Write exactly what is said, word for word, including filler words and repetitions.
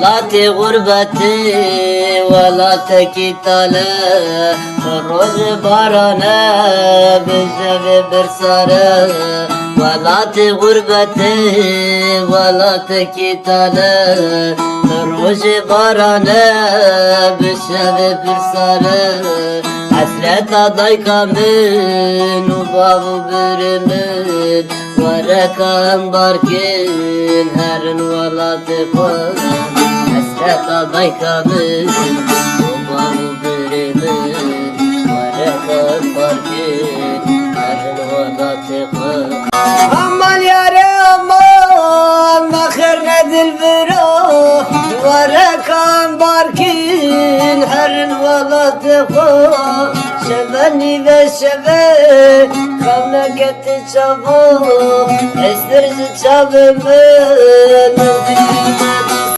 Welatê xurbetê, welatekî tale, roj barane, bi şevê birsare. Welatê xurbetê, welatekî tale, rojê barane, bi şevê birsare. Hesreta dayka min û bav û birê min, were ka em barkin herin welatê xwe. Hesreta dayka min û bav û birê min, were ka em barkin herin welatê xwe. Aman yare aman, naxir ne dilbira, were ka em barkin herin welatê xwe. Şeve nîve şeve, xewneke ti çavan, ez dir ji çavê min.